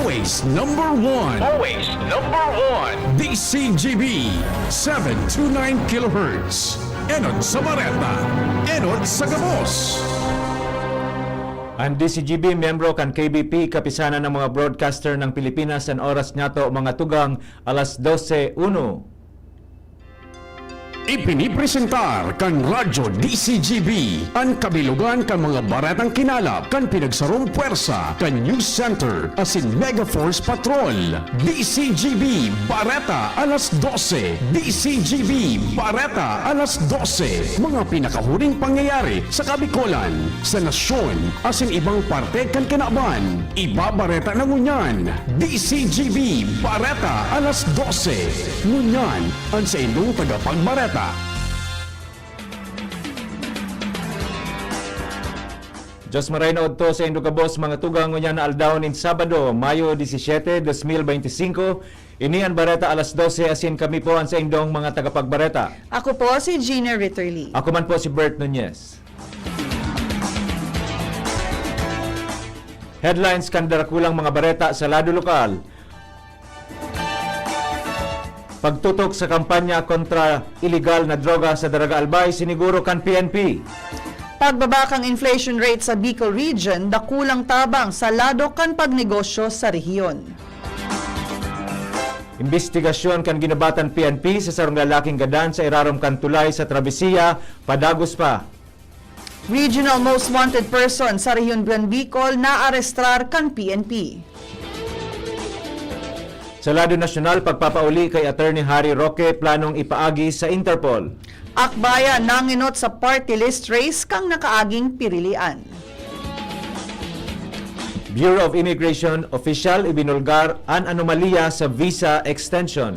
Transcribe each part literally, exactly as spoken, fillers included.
Always number one. Always number one. D C G B, seven two nine kilohertz. Enot sa Bareta, enot sa gabos. Ang D C G B, miyembro kan K B P, Kapisanan ng mga Broadcaster ng Pilipinas. Ang oras niyato, mga tugang, alas dose uno. Ipinipresentar kan Radyo D C G B an kabilogan kan mga baretang kinalap kan pinagsarong pwersa kan News Center asin Mega Force Patrol. D C G B Bareta alas dose. D C G B Bareta alas dose. Mga pinakahuling pangyayari sa Kabikolan, sa nasyon, asin ibang parte kan kinaban. Ibabareta na ngunyan, D C G B Bareta alas dose. Ngunyan, an saindong tagapagbareta. Diyos maray na odto saindo gabos, mga tugang, ngunyan na aldaw nin Sabado, Mayo disisiete, dos mil beintisinko. Ini an Bareta alas dose, asin kami po an saindong mga tagapagbareta. Ako po si Gina Ritterly. Ako man po si Bert Nunez. Headlines kan darakulang mga bareta sa lado lokal. Pagtutok sa kampanya kontra iligal na droga sa Daraga Albay, siniguro kan P N P. Pagbaba kan inflation rate sa Bicol Region, dakulang tabang sa lado kan pagnegosyo sa rehiyon. Imbestigasyon kan ginubatan P N P sa sarong lalaking gadan sa irarom kan tulay sa Travesía, padagos pa. Regional Most Wanted Person sa Rehiyon Gran Bicol naarestar kan P N P. Sa lado nasyonal, pagpapauli kay Attorney Harry Roque planong ipaagi sa Interpol. Akbayan nangenot sa party list race kan nakaaging pirilian. Bureau of Immigration official ibinulgar an anomalya sa visa extension.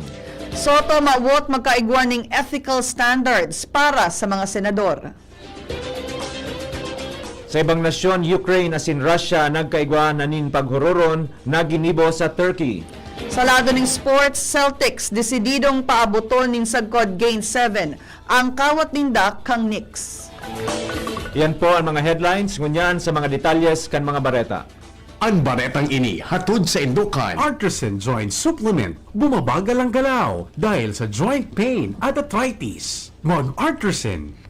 Sotto, mawot magkaigwa ning ethical standards para sa mga senador. Sa ibang nasyon, Ukraine asin Russia nagkaigwa na nin paghuroron na ginibo sa Turkey. Sa lado ning sports, Celtics desididong paaboton nin sagkod Game seven ang kawat ninda kan Knicks. Yan po ang mga headlines. Ngunyan sa mga detalyes kan mga bareta. An baretang ini hatod saindo kan Artisan Joint Supplement. Bumabagal ang galaw dahil sa joint pain at arthritis. Mag-Artisan.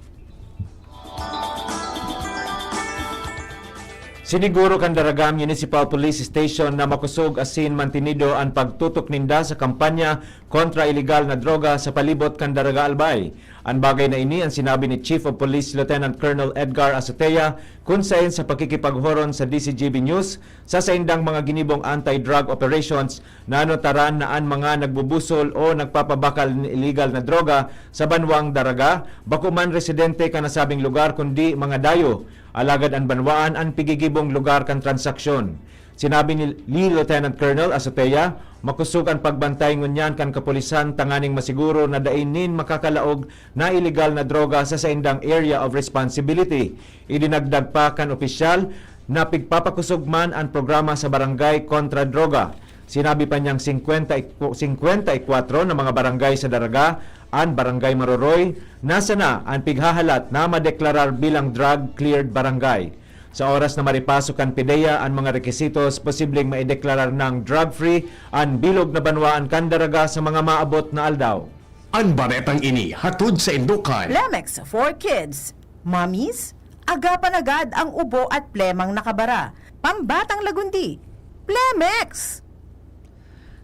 Siniguro kan Daraga Municipal Police Station na makosog asin mantinido an pagtutok ninda sa kampanya kontra iligal na droga sa palibot kan Daraga Albay. An bagay na ini an sinabi ni Chief of Police Lieutenant Colonel Edgar Azotea, kun saen sa pakikipaghoron sa D C G B News sa saindang mga ginibong anti-drug operations, nanotaran na an mga nagbubusol o nagpapabakal nin iligal na droga sa banwang Daraga, bako man residente kan nasabing lugar kundi mga dayo. Alagad an banwaan an pigigibong lugar kan transaksyon. Sinabi ni, ni Lieutenant Colonel Azotea, makosog an pagbantay ngunyan kan kapulisan tanganing masiguro na dai nin makakalaog na iligal na droga sa saindang area of responsibility. Idinagdag pa kan opisyal na pigpapakosog man an programa sa barangay kontra droga. Sinabi pa niyang singkwenta y, singkwenta y kwatro na mga barangay sa Daraga, an Barangay Maroroy, na sana an pighahalat na madeklarar bilang drug-cleared barangay. Sa oras na maripasok kan PDEA an mga requisitos, posibleng maideklarar nang drug-free an bilog na banwaan kan Daraga sa mga maabot na aldaw. An baretang ini hatod saindo kan Plemex for Kids. Mommies, agapan agad ang ubo at plemang nakabara. Pambatang lagundi, Plemex!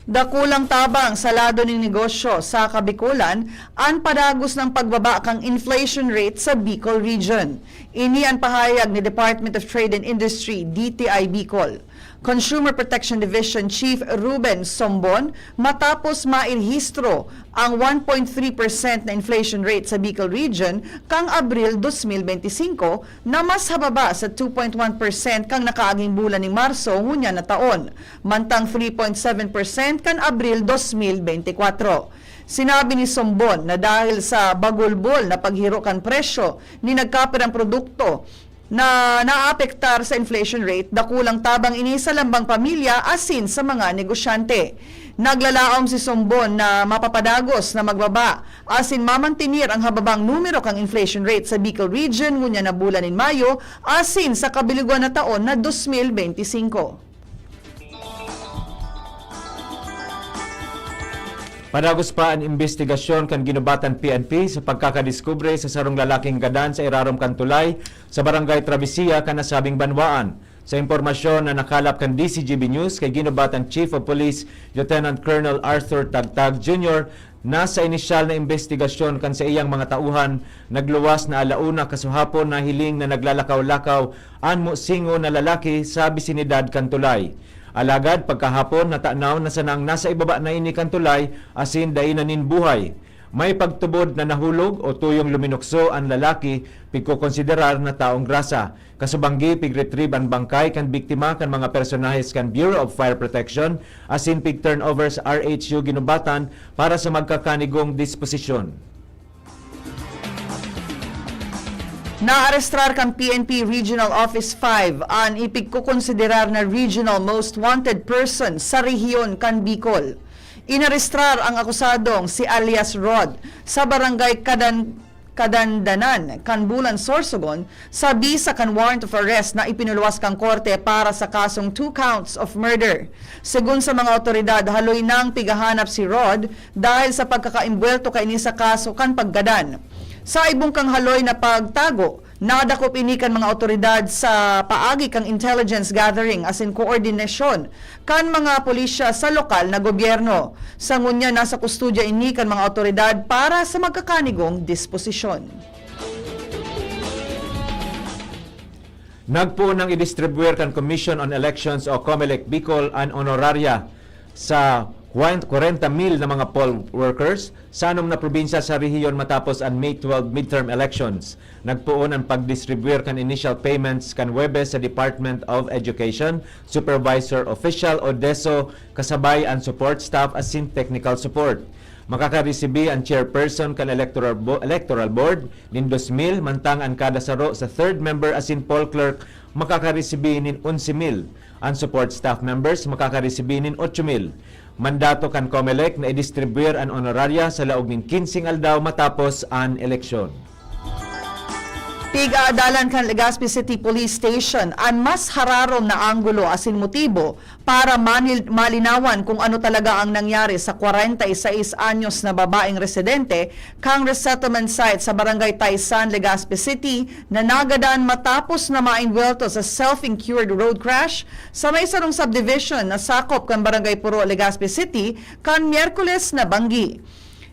Dakulang tabang sa lado nin negosyo sa Kabikolan an padagos na pagbaba kan inflation rate sa Bicol Region. Ini an pahayag ni Department of Trade and Industry, D T I Bicol, Consumer Protection Division Chief Ruben Sombon matapos mairehistro ang one point three percent na inflation rate sa Bicol Region kan Abril dos mil benti singko, na mas hababa sa two point one percent kan nakaaging bulan nin Marso ngunyan na taon, mantang three point seven percent kan Abril dos mil benti kwatro. Sinabi ni Sombon na dahil sa bagulbol na paghiro kan presyo nin nagkapirang produkto na naapektar sa inflation rate, dakulang tabang ini sa lambang pamilya asin sa mga negosyante. Naglalaom si Sombon na mapapadagos na magbaba asin mamantenir ang hababang numero kan inflation rate sa Bicol Region ngunyan na bulan nin Mayo asin sa kabilogan na taon na dos mil benti singko. Padagos pa an imbestigasyon kan Guinobatan P N P sa pagkakadiskubre sa sarong lalaking gadan sa irarom kan tulay sa Barangay Travesía kan nasabing banwaan. Sa impormasyon na nakalap kan D Z G B News kay Guinobatan Chief of Police Lieutenant Colonel Arthur Tagtag Junior, nasa inisyal na imbestigasyon kan saiyang mga tauhan, nagluwas na ala una kasuhapon nahiling na naglalakaw-lakaw an musingo na lalaki sa bisinidad kan tulay. Alagad pagkahapon, natanaw na sanang nasa ibaba na ini kan tulay asin dai na nin buhay. May pagtubod na nahulog o tuyong luminukso an lalaki, pigkokonsiderar na taong grasa. Kasubanggi, pig-retrieve an bangkay kan biktima kan mga personahes kan Bureau of Fire Protection asin pig-turnover sa R H U Guinobatan para sa magkakanigong disposisyon. Naarestrar kan P N P Regional Office five an ipigkokonsiderar na regional most wanted person sa rehiyon kan Bicol. Inarestrar ang akusadong si alias Rod sa barangay Kadan-, Kadandanan kan Bulan, Sorsogon, sa bisa kan warrant of arrest na ipinuluwas kan korte para sa kasong two counts of murder. Segun sa mga awtoridad, haloy nang pighahanap si Rod dahil sa pagkakaimbwelto kaini sa kaso kan paggadan. Sa ibong kang haloy na pagtago, nadakop ini kan mga awtoridad sa paagi kan intelligence gathering asin koordinasyon kan mga pulisya sa lokal na gobyerno. Sa ngunyan, nasa kustodya ini kan mga awtoridad para sa magkakanigong disposisyon. Nagpoon nang idistribuir kan Commission on Elections o COMELEC Bicol an honoraria sa kwarenta mil na mga poll workers sa anom na probinsya sa rehiyon matapos an May twelve midterm elections. Nagpoon an pagdistribuir kan initial payments kan Huwebes sa Department of Education, Supervisor Official o DESO, kasabay an support staff asin technical support. Makakaresibi an chairperson kan electoral bo-, electoral board nin dos mil, mantang an kada saro sa third member asin poll clerk makakaresibi nin onse mil. An support staff members makakaresibi nin otso mil. Mandato kan COMELEC na idistribuir an honoraria sa laog nin kinseng aldaw matapos an eleksyon. Pig-aadalan kan Legazpi City Police Station an mas hararom na anggulo asin motibo para manil-, malinawan kung ano talaga ang nangyari sa kwarenta y seis anyos na babaeng residente kan resettlement site sa Barangay Taysan, Legazpi City, na nagadan matapos na maimbwelto sa self-incurred road crash sa may sarong subdivision na sakop kan Barangay Puro, Legazpi City, kan Miyerkules na banggi.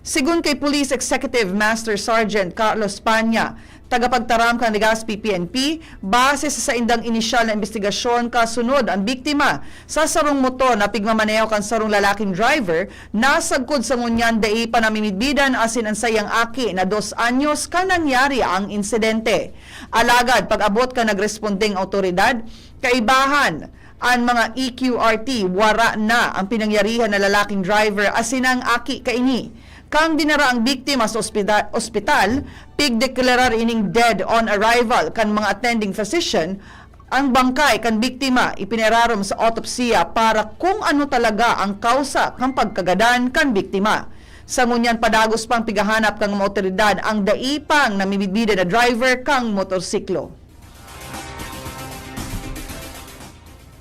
Segun kay Police Executive Master Sergeant Carlos Panya, tagapagtaram kan Legazpi P N P, base sa saindang inisyal na imbestigasyon, kasunod an biktima sa sarong motor na pigmamaneho kan sarong lalaking driver, nasagkod sa ngunyan dai pa namimidbidan asin an saiyang aki na dos anyos kan nangyari ang insidente. Alagad pag-abot kan nagrespondeng awtoridad, kaibahan an mga E Q R T, wara na ang pinangyarihan na lalaking driver asin ang aki kaini. Kan dinara ang biktima sa ospida-, ospital, pigdeklarar ining dead on arrival kan mga attending physician. Ang bangkay kan biktima ipinirarom sa autopsiya para kung ano talaga ang kausa kan pagkagadan kan biktima. Sa ngunyan, padagos pang pighahanap kan mga awtoridad ang dai pang namimidbida na driver kan motorsiklo.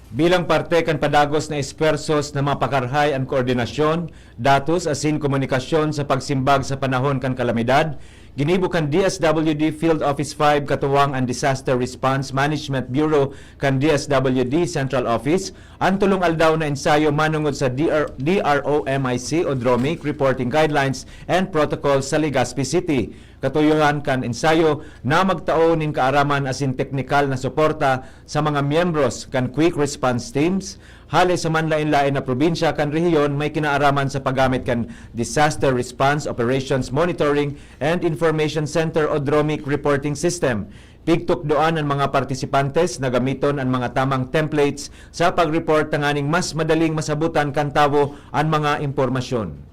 Bilang parte kan padagos na esfuerzos na mapakarahay an koordinasyon, datos asin komunikasyon sa pagsimbag sa panahon kan kalamidad, ginibo kan D S W D Field Office five katuwang an Disaster Response Management Bureau kan D S W D Central Office an tolong aldaw na ensayo manongod sa D R, D R O M I C o DROMIC Reporting Guidelines and Protocols sa Legazpi City. Katuyohan kan ensayo na magtao nin kaaraman asin teknikal na suporta sa mga miyembros kan Quick Response Teams, hale sa manlaen-laen na probinsya kan rehiyon may kinaaraman sa paggamit kan Disaster Response Operations Monitoring and Information Center o DROMIC Reporting System. Pigtukdoan an mga partisipantes na gamiton an mga tamang templates sa pag-report tanganing mas madaling masabutan kan tawo an mga impormasyon.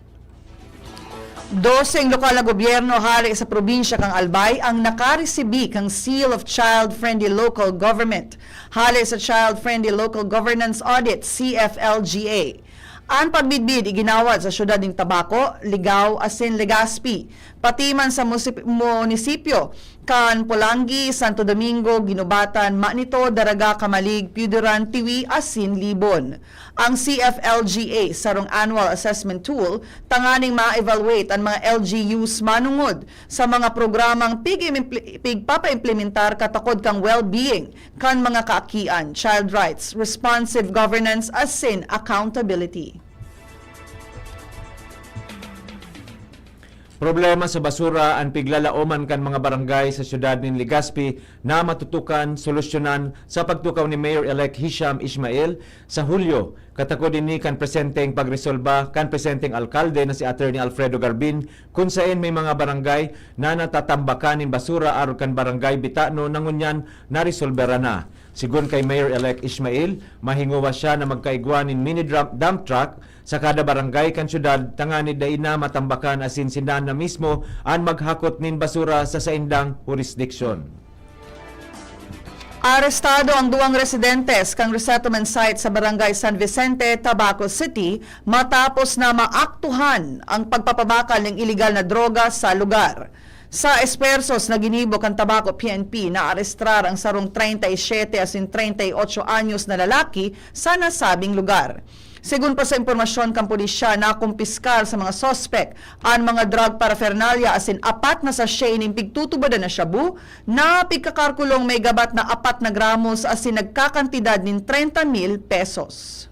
Doseng lokal na gobyerno hale sa probinsya kan Albay ang nakaresibi kan Seal of Child-Friendly Local Government hale sa Child-Friendly Local Governance Audit, C F L G A. An pagmidbid iginawad sa syudad nin Tabaco, Ligao asin Legazpi, pati man sa musip-, munisipyo kan Polangui, Santo Domingo, Guinobatan, Manito, Daraga, Camalig, Piuderan, Tiwi asin Libon. Ang C F L G A, sarong annual assessment tool, tanganing ma-evaluate an mga L G Us manongod sa mga programang pig-imimpli-, pigpapaimplementar katakod kan well-being kan mga kaakian, child rights, responsive governance asin accountability. Problema sa basura an piglalaoman kan mga barangay sa siyudad nin Legazpi na matutukan solusyonan sa pagtukaw ni Mayor-elect Hisham Ismail sa Hulyo. Katakod ini kan presenteng pagresolba kan presenteng alkalde na si Attorney Alfredo Garbin, kun saen may mga barangay na natatambakan nin basura arog kan Barangay Bitano na ngunyan naresolbera na. Sigon kay Mayor-elect Ismail, mahingowa siya na magkaigwa nin mini drum-, dump truck sa kada barangay kan syudad, tanganing dai na matambakan asin sinda na mismo an maghakot nin basura sa saindang hurisdiksyon. Arestado ang duwang residentes kan resettlement site sa Barangay San Vicente, Tabaco City, matapos na maaktuhan ang pagpapabakal nin iligal na droga sa lugar. Sa espuwersos na ginibo kan Tabaco P N P, naarestrar ang sarong treinta y siete asin treinta y ocho anyos na lalaki sa nasabing lugar. Sigon pa sa impormasyon kan pulisya, nakumpiskar sa mga suspek an mga drug paraphernalia asin apat na sachet nin pigtutubodan na shabu na pigkakarkulong may gabat na apat na gramos asin nagkakantidad nin treinta mil pesos.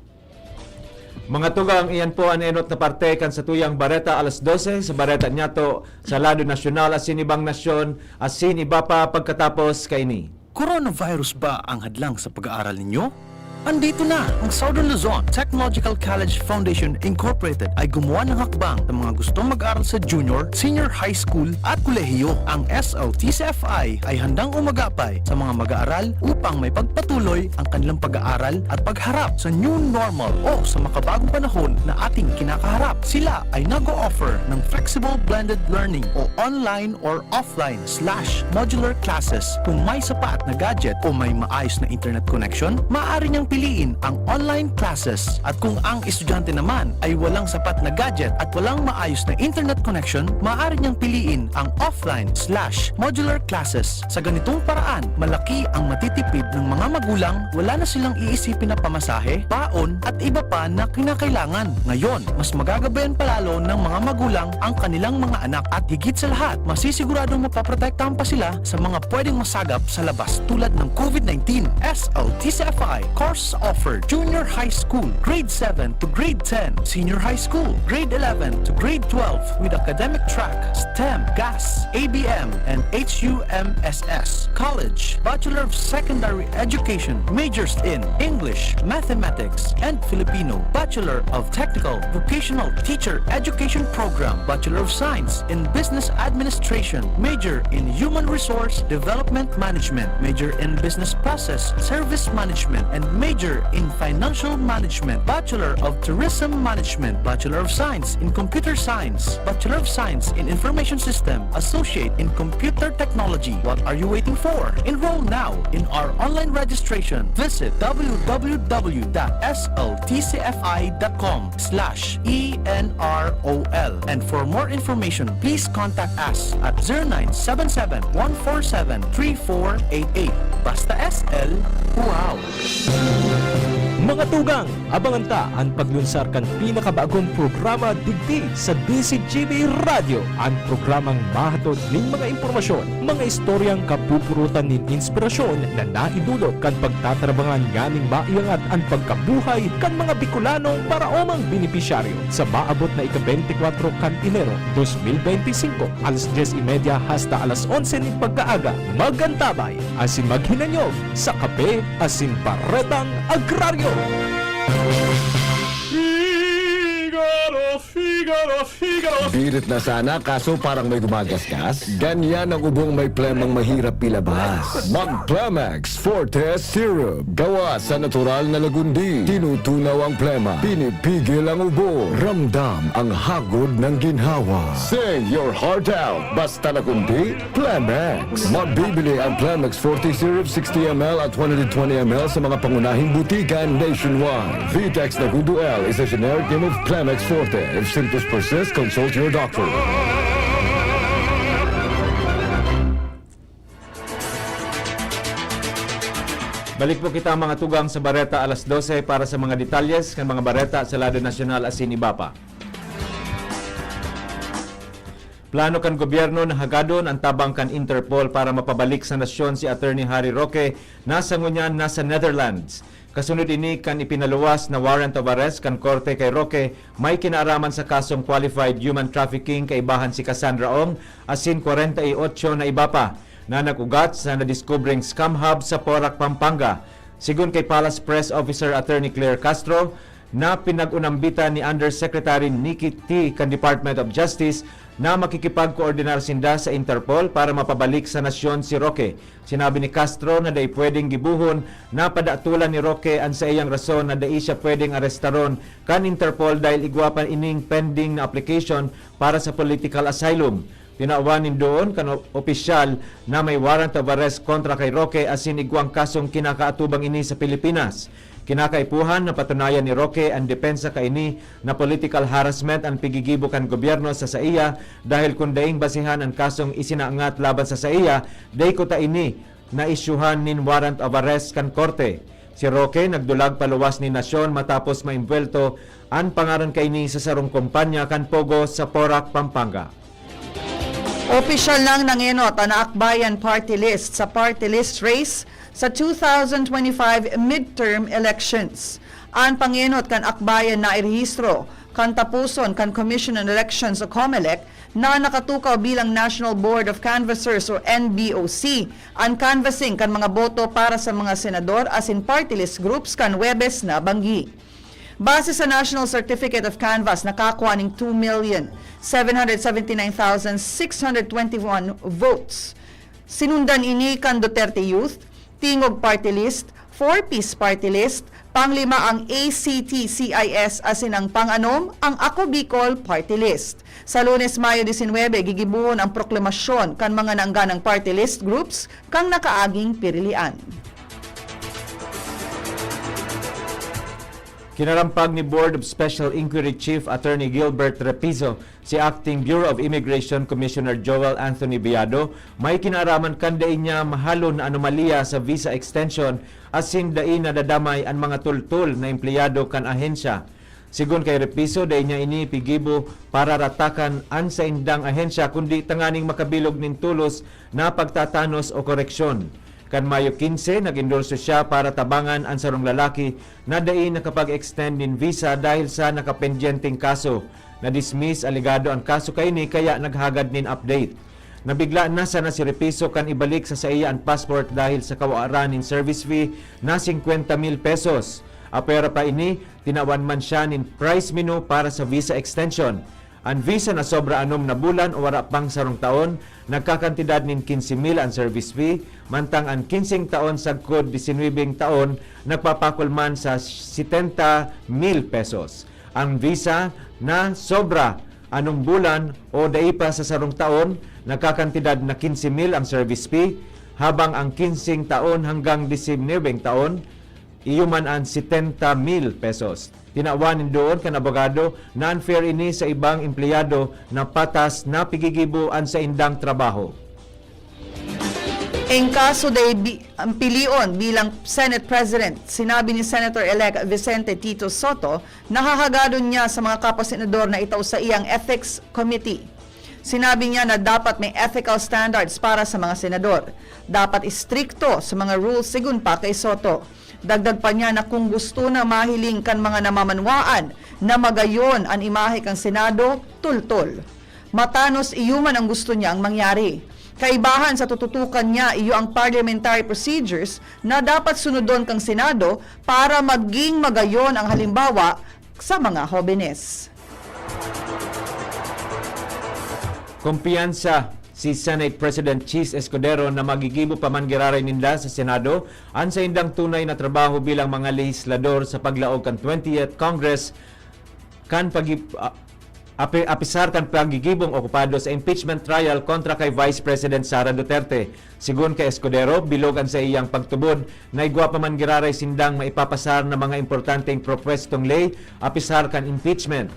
Mga tugang, iyan po an enot na parte kan satuyang Bareta Alas Dose, sa Bareta Nyato, sa lado nasyonal asin ibang nasyon, asin iba pa pagkatapos kaini. Coronavirus ba ang hadlang sa pag-aaral ninyo? Andito na! Ang Southern Luzon Technological College Foundation Incorporated ay gumawa ng hakbang sa mga gustong mag-aral sa junior, senior high school at kolehiyo. Ang S L T C F I ay handang umagapay sa mga mag-aaral upang maipagpatuloy ang kanilang pag-aaral at pagharap sa new normal o sa makabagong panahon na ating kinakaharap. Sila ay nag-o-offer ng flexible blended learning o online or offline slash modular classes. Kung may sapat na gadget o may maayos na internet connection, maaari niyang piliin ang online classes. At kung ang estudyante naman ay walang sapat na gadget at walang maayos na internet connection, maaari niyang piliin ang offline slash modular classes. Sa ganitong paraan, malaki ang matitipid ng mga magulang, wala na silang iisipin na pamasahe, baon, at iba pa na kinakailangan. Ngayon, mas magagabayan pa lalo ng mga magulang ang kanilang mga anak at higit sa lahat, masisiguradong mapoprotektahan pa sila sa mga pwedeng masagap sa labas tulad ng COVID nineteen. S L T C F I course offered: junior high school, grade seven to grade ten, senior high school, grade eleven to grade twelve, with academic track, STEM, GAS, A B M, and H U M S S. College, Bachelor of Secondary Education, majors in English, Mathematics, and Filipino, Bachelor of Technical Vocational Teacher Education Program, Bachelor of Science in Business Administration, major in Human Resource Development Management, major in Business Process Service Management, and major in Financial Management, Bachelor of Tourism Management, Bachelor of Science in Computer Science, Bachelor of Science in Information System, Associate in Computer Technology. What are you waiting for? Enroll now in our online registration. Visit w w w dot s l t c f i dot com slash e n r o l. And for more information, please contact us at zero nine seven seven, one four seven, three four eight eight. Basta S L, wow! Mga tugang, abangan ta an paglunsar kan pinakabagong programa digdi sa D Z G B Radyo, an programang mahatod nin mga impormasyon, mga istoryang kapupurutan nin inspirasyon na naidulot kan pagtatarabangan nganing maiangat an pagkabuhay kan mga Bicolanong paraomang benepisyaryo. Sa maabot na ika-beintikwatro kan Enero, dos mil beintisinko, alas dyes y media hasta alas onse nin pagkaaga, mag-antabay asin maghinanyog sa Kape asin Baretang Agraryo. Figaro, Figaro, Figaro. Birit na sana, kaso parang may gumagasgas. Ganyan ang ubong may plemang mahirap ilabas. Mag-Plemex Forte Syrup. Gawa sa natural na lagundi. Tinutunaw ang plema. Pinipigil ang ubo. Ramdam ang hagod ng ginhawa. Sing your heart out. Basta lagundi, Plemex. Mabibili ang Plemex forty Syrup sixty M L at one hundred twenty M L sa mga pangunahing butika nationwide. Vitex Nagudo L is a generic name of Plemex Forte. If symptoms persist, consult your doctor. Balik po kita mga tugang sa Bareta alas dose para sa mga detalles kan mga bareta sa lado nasyonal asin iba pa. Plano kan gobyerno na hagadon an tabang kan Interpol para mapabalik sa nasyon si Attorney Harry Roque na sa ngunyan nasa Netherlands. Kasunod ini kan ipinaluwas na warrant of arrest kan korte kay Roque, may kinaaraman sa kasong qualified human trafficking kaibahan si Cassandra Ong asin kwarenta y otso na iba pa na nag-ugat sa nadiskubreng scam hub sa Porac, Pampanga. Sigon kay Palace Press Officer Attorney Claire Castro, na pinag-unambitan ni Undersecretary Nikki T kan Department of Justice na makikipagkoordinar sinda sa Interpol para mapabalik sa nasyon si Roque. Sinabi ni Castro na dai pwedeng gibohon na padatolan ni Roque an saiyang rason na dai siya pwedeng arestaron kan Interpol dahil igwa pa ining pending na application para sa political asylum. Tinawan nin doon kan o-, opisyal na may warrant of arrest kontra kay Roque asin igwang kasong kinakaatubang ini sa Pilipinas. Kinakaipuhan na patunayan ni Roque an depensa kaini na political harassment an pigigibo kan gobyerno sa saiya dahil kun daing basehan an kasong isinangat laban sa saiya, dai kuta ini naisyuhan nin warrant of arrest kan korte. Si Roque nagdulag paluwas nin nasyon matapos maimbwelto an pangaran kaini sa sarong kompanya kan Pogo sa Porac, Pampanga. Opisyal nang nangenot an Akbayan Party List sa party list race sa two thousand twenty-five midterm elections. An pangenot kan Akbayan nairehistro kan taposon kan Commission on Elections o COMELEC na nakatukaw bilang National Board of Canvassers o N B O C an canvassing kan mga boto para sa mga senador asin party list groups kan Huwebes na banggi. Base sa National Certificate of Canvass, nakakua ning two million seven hundred seventy nine thousand six hundred twenty one votes. Sinundan ini kan Duterte Youth, Tingog Party List, Four Ps Party List, panglima ang A C T C I S asin ang pang-anom ang Ako Bicol Party List. Sa Lunes, Mayo disinwebe, gigibohon ang proklamasyon kan mga naangganang party list groups kan nakaaging pirilian. Kinarampag ni Board of Special Inquiry Chief Attorney Gilbert Repiso si Acting Bureau of Immigration Commissioner Joel Anthony Biado, may kinaaraman kan dai niya mahalon na anomalya sa visa extension asin dai nadadamay an mga tultol na empleyado kan ahensya. Sigon kay Repiso, dai niya ini pigibo para ratakan an saindang ahensya, kundi tanganing makabilog nin tolos na pagtatanos o koreksyon. Kan Mayo quince, nag-endorso siya para tabangan an sarong lalaki na dai nakapag-extend nin visa dahil sa nakapendyenteng kaso. Na-dismiss alegado an kaso kaini kaya naghagad nin update. Nabigla na sana si Repiso kan ibalik sa saiya an passport dahil sa kawaran nin service fee na singkwenta mil pesos. Apwera pa ini, tinawan man siya nin price menu para sa visa extension. An visa na sobra anom na bulan o wara pang sarong taon, nagkakantidad nin quince mil an service fee, mantang an kinseng taon sagkod disinwebeng taon nagpapakol man sa setenta mil pesos. Ang visa na sobra anom bulan o dai pa sa sarong taon, nagkakantidad na quince mil ang service fee, habang ang kinseng taon hanggang disinwebeng taon, iyo man an setenta mil pesos. Tinawan nin doon kan abogado na unfair ini sa ibang empleyado na patas na pigigibo an saindang trabaho. Eng kaso dai bi-, ang pilion bilang Senate President, sinabi ni Senator-elect Vicente Tito Sotto na hahagadon niya sa mga kapwa senador na itao saiya ang Ethics Committee. Sinabi niya na dapat may ethical standards para sa mga senador. Dapat istrikto sa mga rules, sigun pa kay Sotto. Dagdag pa niya na kung gusto na mahiling kan mga namamanwaan na magayon an imahe kan Senado, tultol. Matanos iyo man ang gusto niyang mangyari. Kaibahan sa tututukan niya, iyo ang parliamentary procedures na dapat sunodon kan Senado para maging magayon ang halimbawa sa mga hobenes. Kumpiyansa si Senate President Chiz Escudero na magigibo pa man giraray ninda sa Senado an saindang tunay na trabaho bilang mga lehislador sa paglaog kan twentieth Congress kan pagi-, a-, api-, apisar kan pagigibong okupado sa impeachment trial kontra kay Vice President Sara Duterte. Sigon kay Escudero, bilog an saiyang pagtubod na igwa pa man giraray sindang maipapasar na mga importanteng propwestong ley apisar kan impeachment.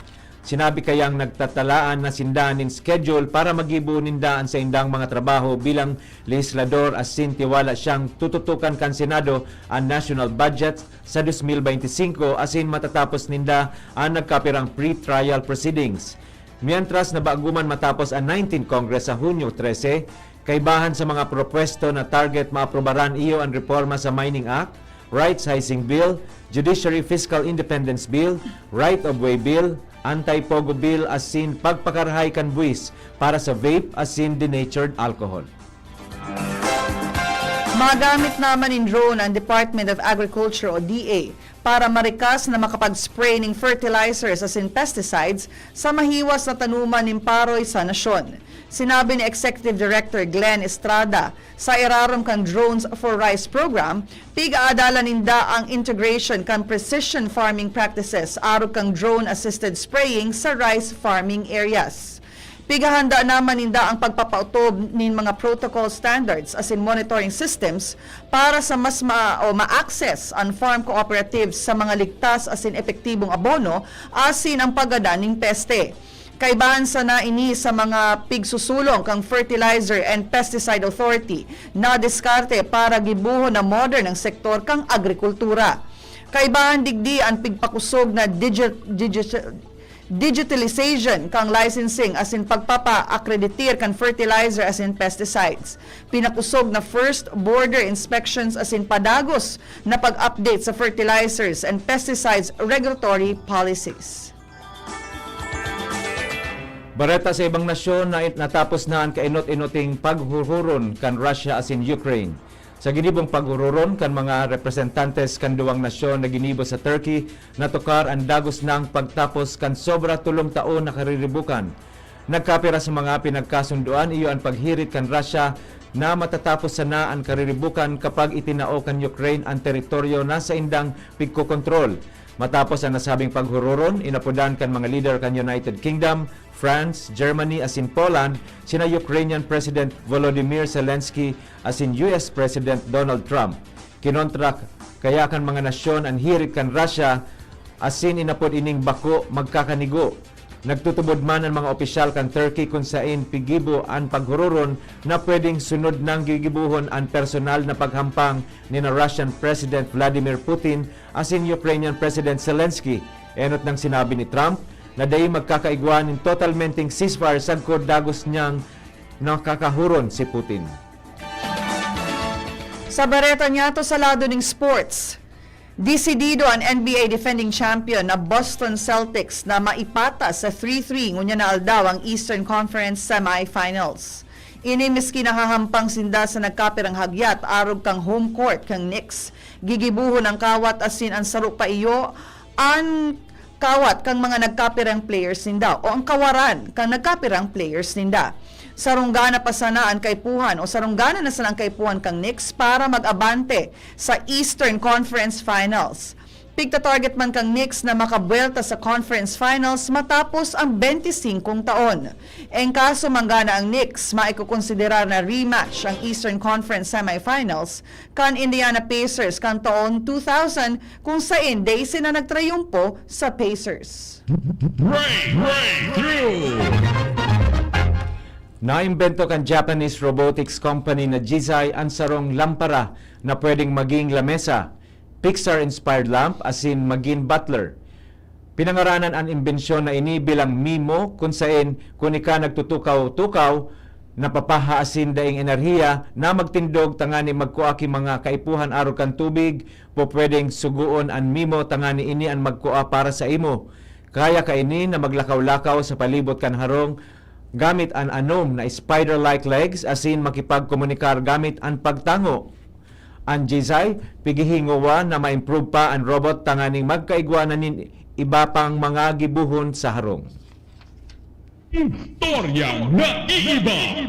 Sinabi kayang nagtatalaan na sinda nin schedule para magibo ninda an saindang mga trabaho bilang lehislador asin tiwala siyang tututukan kan Senado an national budget sa dos mil beinti singko asin matatapos ninda an nagkapirang pre-trial proceedings. Mientras na bago man matapos an nineteenth Congress sa Hunyo trese, kaibahan sa mga propwesto na target maaprubaran iyo an reforma sa Mining Act, Right Sizing Bill, Judiciary Fiscal Independence Bill, Right of Way Bill, Anti-Pogo Bill asin pagpakarahay kan buwis para sa vape asin denatured alcohol. Magamit naman nin drone ang Department of Agriculture o D A para marikas na makapag-spray ning fertilizers asin pesticides sa mahiwas na tanuman nin paroy sa nasyon. Sinabi ni Executive Director Glenn Estrada, sa irarom kan Drones for Rice Program, pigaadalan ninda ang integration kan precision farming practices arog kan drone-assisted spraying sa rice farming areas. Pigahanda naman ninda ang pagpapautob nin mga protocol standards asin monitoring systems para sa mas ma-, o ma-access an farm cooperatives sa mga ligtas asin epektibong abono asin ang paggadan nin peste. Kaibahan sana ini sa mga pigsusulong kan Fertilizer and Pesticide Authority na diskarte para gibohon na modern ang sektor kan agrikultura. Kaibahan digdi an pigpakusog na digi-, digi-, digitalization kan licensing asin pagpapa-akreditir kan fertilizer asin pesticides. Pinakusog na first border inspections asin padagos na pag-update sa fertilizers and pesticides regulatory policies. Bareta sa ibang nasyon na natapos na an kainot-inoting paghururon kan Russia asin Ukraine. Sa ginibong paghururon kan mga representantes kan duwang nasyon na ginibo sa Turkey, natukar an dagos nang pagtapos kan sobra tolong taon na kariribukan. Nagkapira sa mga pinagkasundoan iyo an paghirit kan Russia na matatapos sana an kariribukan kapag itinao kan Ukraine an teritoryo na saindang pigkokontrol. Matapos an nasabing paghururon, inapodan kan mga lider kan United Kingdom, France, Germany asin Poland sina Ukrainian President Volodymyr Zelensky asin U S President Donald Trump. Kinontra kaya kan mga nasyon an hirit kan Russia asin inapod ining bako magkakanigo. Nagtutubod man an mga opisyal kan Turkey kun saen gigibo an paghururon na pwedeng sunod nang gigibohon an personal na paghampang nina Russian President Vladimir Putin asin Ukrainian President Zelensky. Enot nang sinabi ni Trump na dai magkakaigwa nin totalmenteng ceasefire sagkod dagos niyang nakakahuron si Putin. Sa bareta niyato sa lado ning sports, desidido an N B A defending champion na Boston Celtics na maipatas sa three three ngunyan na aldaw ang Eastern Conference Semifinals. Ini miski nahahampang sinda sa nagkapirang hagyat arog kan home court kan Knicks. Gigibohon ang kawat asin an saro pa iyo an kawat kan mga nagkapirang players ninda o ang kawaran kan nagkapirang players ninda. Sarong gana pa sana an kaipuhan o sarong gana na sana an kaipuhan kan Knicks para mag-abante sa Eastern Conference Finals. Pigta-target man kan Knicks na makabuwelta sa Conference Finals matapos ang bente singkong taon. En kaso manggana ang Knicks, maikokonsiderar na rematch ang Eastern Conference Semifinals kan Indiana Pacers kan taon two thousand, kung saen dai sina nagtrayumpo sa Pacers. Breakthrough! Naimbento kan Japanese robotics company na Jizai an sarong lampara na pwedeng maging lamesa, Pixar-inspired lamp asin magin butler. Pinangaranan an imbensyon na ini bilang Mimo, kun saen kun ika nagtutukaw-tukaw, napapaha asin daing enerhiya na magtindog tangani magkua ki mga kaipuhan arog kan tubig, pupwedeng sugoon an Mimo tangani ini an magkua para sa imo. Kaya kaini na maglakaw-lakaw sa palibot kan harong gamit an anom na spider-like legs asin makipagkomunikar gamit an pagtango. An Jizai, pighihingowa na ma-improve pa an robot tanganing magkaigwa na nin iba pang mga gibohon sa harong. Istoryang naiiba.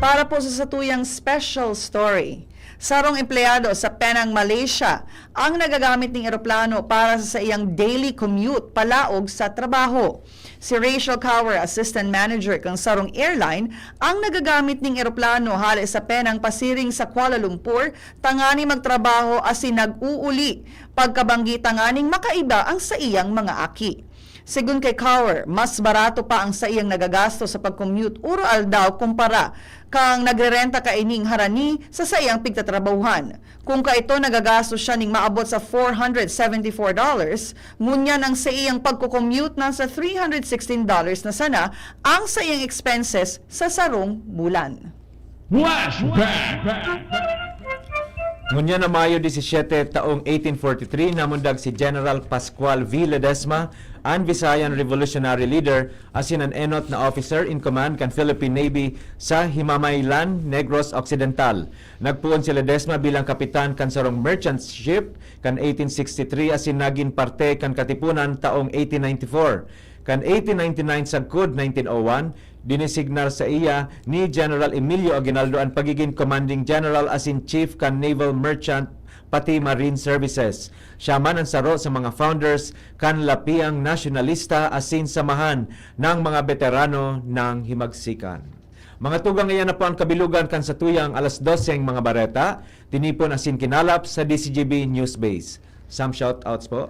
Para po sa satuyang special story, sarong empleyado sa Penang, Malaysia, ang nagagamit ning eroplano para sa saiyang daily commute palaog sa trabaho. Si Rachel Cower, assistant manager kan sarong airline, ang nagagamit ning eroplano hale sa Penang pasiring sa Kuala Lumpur tangani magtrabaho asin nag-uuli pagkabanggi tanganing makaiba ang saiyang mga aki. Segun kay Kaur, mas barato pa ang saiyang nagagasto sa pag-commute uro-aldaw kumpara kan nagrerenta kaining harani sa saiyang pigtatrabahuhan. Kung kaito nagagasto siya ning maabot sa four hundred seventy-four dollars, ngunyan ang saiyang pagko-commute nasa three hundred sixteen dollars na sana ang saiyang expenses sa sarong bulan. Flashback! Ngunyan na Mayo disisiete, taong eighteen forty-three, namundag si General Pascual V. Ledesma, an Visayan revolutionary leader, asin an enot na officer in command kan Philippine Navy sa Himamaylan, Negros Occidental. Nagpoon si Ledesma bilang kapitan kan sarong merchant ship kan eighteen sixty-three asin nagin parte kan Katipunan taong eighteen ninety-four. Kan eighteen ninety-nine sagkod nineteen oh one, dinisignar saiya ni General Emilio Aguinaldo an pagigin commanding general asin chief kan naval, merchant, pati marine services. Siya man an saro sa mga founders kan lapiang nasyonalista asin samahan ng mga beterano ng Himagsikan. Mga tugang, iyan na po ang kabilugan kan satuyang alas doseng mga bareta, tinipon asin kinalap sa D C G B News Base. Some shoutouts po.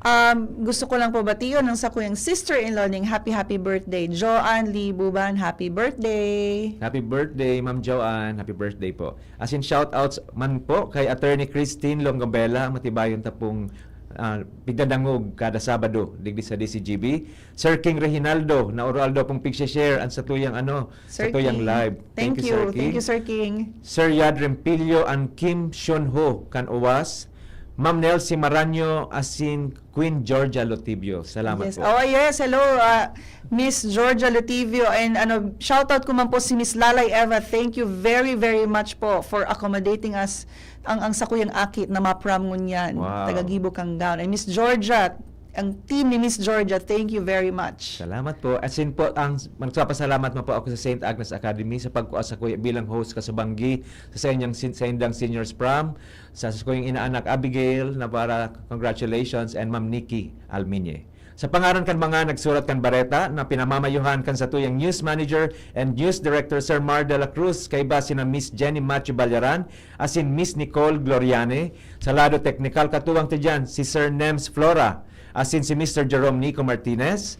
Um, gusto ko lang po bation ang sakuyang sister-in-law ning happy, happy birthday. Joanne Lee Buban, happy birthday! Happy birthday, Ma'am Joanne. Happy birthday po. Asin shoutouts man po kay Attorney Christine Longabela, matibayon tapong ah, pigdadangog kada Sabado digdi sa D C G B. Sir King Reginaldo, na uro-aldaw pong pigse-share an satuyang ano, Sir satuyang King. Live. Thank, you. Sir King. Thank you, Sir King. Sir Yad Rempilio and Kim Shun Ho kan Owas. Ma'am Nelsie Maranyo asin Queen Georgia Lotibio. Salamat Yes. po. Oh, yes. Hello, uh, Miss Georgia Lotibio. And ano, shoutout ko man po si Miss Lalay Eva. Thank you very, very much po for accommodating us ang, ang sakuyang aki na ma-prom ngunyan. Wow. Taga Gibo, Kanggaon. And Miss Georgia, ang team ni Miss Georgia, thank you very much. Salamat po. Asin po, ang magpapasalamat man po ako sa Saint Agnes Academy sa pagkuha sakuya bilang host ka sa Banggi sa inyong sin- sa indang seniors prom. Sa sakuyang inaanak Abigail Navarra, congratulations, and Ma'am Nikki Alminye. Sa pangaran kan mga nagsurat kan bareta na pinamamayuhan kan satuyang news manager and news director Sir Mar de la Cruz, kaiba sina Miss Jenny Matthew Ballaran asin Miss Nicole Gloriane, sa lado teknikal katuwang ta diyan si Sir Nems Flora asin si Mister Jerome Nico Martinez,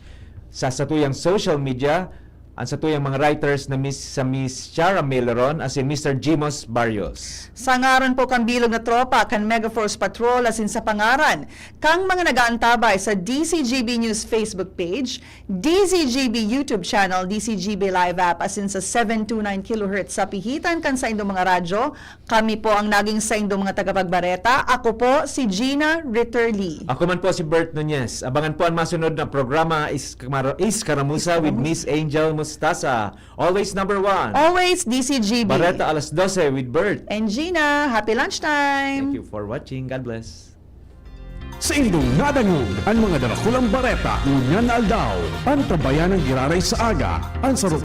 sa satuyang social media, ang satuyang mga writers na Miss sa Miss Chara Meleron asin Mister Jimos Barrios. Sa ngaran po kan bilog na tropa kan Megaforce Patrol asin sa pangaran kang mga nag-aantabay sa D C G B News Facebook page, D C G B YouTube channel, D C G B Live app asin sa seven two nine kilohertz sa pihitan kan saindong mga radyo, kami po ang naging saindong mga tagapagbareta. Ako po si Gina Ritterly. Ako man po si Bert Nunez. Abangan po ang masunod na programa, Is Kamaro- Is Karamusa with Miss Angel Mustasa. Always number one. Always D C G B. Bareta alas dose with Bert. And Gina, happy lunchtime! Thank you for watching. God bless. Saindong nadangog an mga darakulang bareta ngunyan na aldaw. Antabayan an giraray sa aga, an sarong